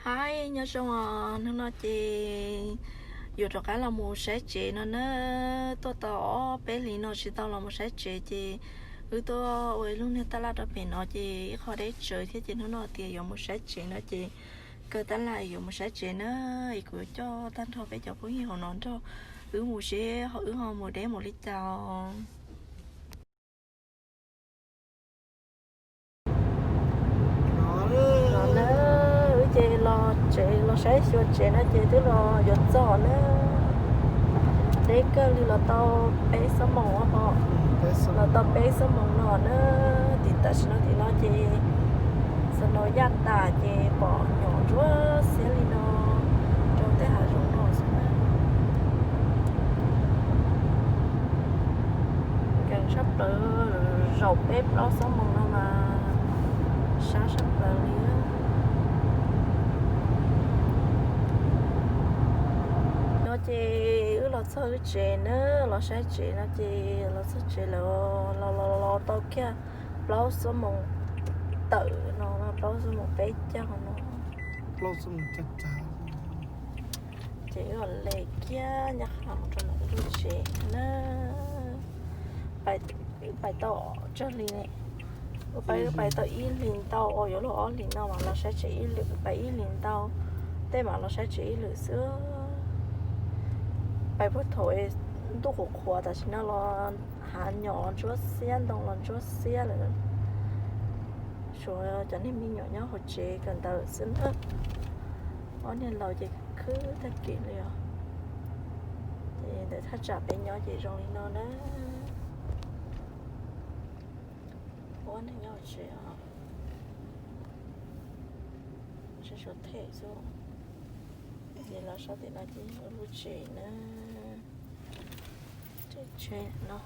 Ai, nyob zoo os, hnub no ces yuav rov qab los mus saib tsev no na. Tuaj tau ob peb hlis no tsis tau los mus saib tsev ces wb tuaj ua ib lub niag taj laj rau pem no ces ib qho deb tsawv thiab ces hnub no tias yuav mus saib tsev no ces kaw taj laj yuav mus saib tsev na. Es kuv coj tag nrho peb cov phooj ywg hauv no nrog wb mus seb wb ho mus deb mus li cas os. No na, wb ces los tsev los saib xyuas tsev no ces twb los yuav txog na. Deb kawg li, los tau peb xuab moos os. Los tau peb xuab moos no na. Tim tam sim no tim no ces snow yaj tas ces pom nyom ntsuab xiab li no rau tej hav zoov no xwb na. Keev tshaj plaws, zaum peb plaub xuab moos no mas sab tshaj plaws li. No ces wb los txog wb tsev na, los saib tsev no ces los txog tsev lawm, los los los tau kiag plaub xuab moos tawm no, plaub xuab moos peb caug no. Ces wb los le kiag ncaj qha mus rau ntawm lub tsev na. Wb pais tau tsawg hlis ne? Wb pais, wb pais tau ib hlis ntau, yuav luag ob hlis no mas los saib tsev ib lwm, pais ib hlis ntau tej mam los saib tsev ib lwm xwb. Pais puag thaum ntuj qhuav qhuav, tam sim no los hav nyom ntsuab xiab, ntoo los ntsuab xiab lawm. Tshuav cov niag me nyuam nyob hauv tsev kawm ntawv xwb na. Ob niag laus ces khwb tag kev li os. Ces ntawm thaj tsam peb nyob ces zoo li no na. Ob niag nyob hauv tsev os. Saib suav them xwb. Ces los saib tim no ces yog lub tsev na. Tsev tsheb no.